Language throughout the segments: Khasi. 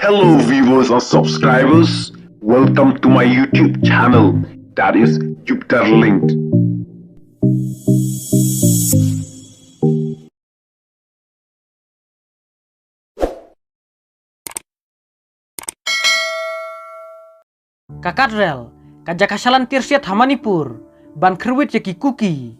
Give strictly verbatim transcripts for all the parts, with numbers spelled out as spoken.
Hello viewers and subscribers, welcome to my YouTube channel, that is Jupiter Linked. Ka Katrel, ka jaka shalan tiar siat ha Manipur, ban kyrwit ïa ki Kuki.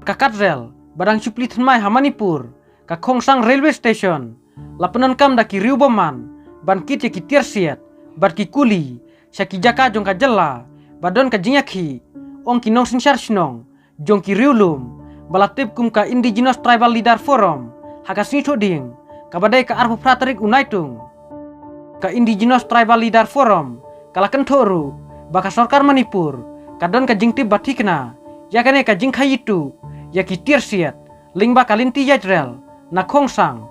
Ka Katrel, ba dang shu plie thymmai ha Manipur, ka Khongsang Railway Station, la pyndonkam da ki riew bymman, ban kit ïa ki tiar siat, bad ki kuli, sha ki jaka jong ka jylla, ba don ka jingïakhih, ong ki nongsynshar shnong, jong ki riewlum, ba la tip kum ka Indigenous Tribal Leader Forum, ha ka sngi Thohdieng, kaba dei ka arphew phra tarik u Naitung. Ka Indigenous Tribal Leader Forum, ka la kynthoh ruh, ba ka sorkar Manipur, ka don ka jingtip ba thikna, ïa kane ka jingkhaïi tuh, ïa ki tiar siat, lyngba ka lynti ïaid rel, na Khongsang.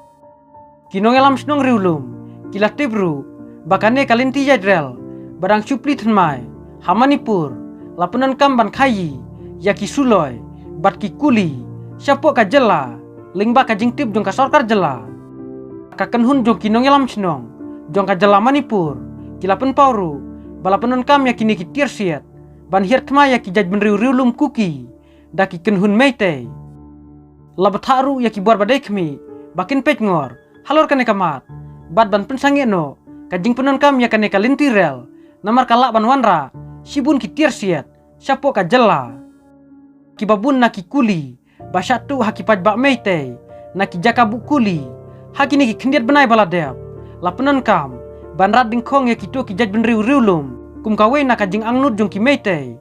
Ki nongïalam shnong riewlum, ki la tip ruh, ba kane ka lynti ïaid rel, ba dang shu plie thymmai, ha Manipur, la pyndonkam ban khaïi, ïa ki suloi, bad ki kuli, shapoh ka jylla, lyngba ka jingtip jong ka sorkar jylla. Ka kynhun jong ki nongïalam shnong, jong ka jylla Manipur, ki la pynpaw ruh, ba la pyndonkam ïa kine ki tiar siat, ban hiar thymmai ïa ki jaitbynriew riewlum Kuki, da ki kynhun Meitei. La bthah ruh ïa ki bor ba dei khmih, ba kin peit ngor, halor kane ka mat, bad ban pynsangeh noh, ka jingpyndonkam ïa kane ka lynti rel, namar ka lah ban wanrah, shibun ki tiar siat, shapoh ka jylla. Kiba bun na ki kuli, ba shah tuh ha ki paidbah Meitei, na ki jaka buh kuli, ha kine ki khyndiat bnai ba la dep, la pyndonkam, ban rat dyngkhong ïa kito ki jaitbynriew riewlum, kum kawei na ka jingangnud jong ki Meitei,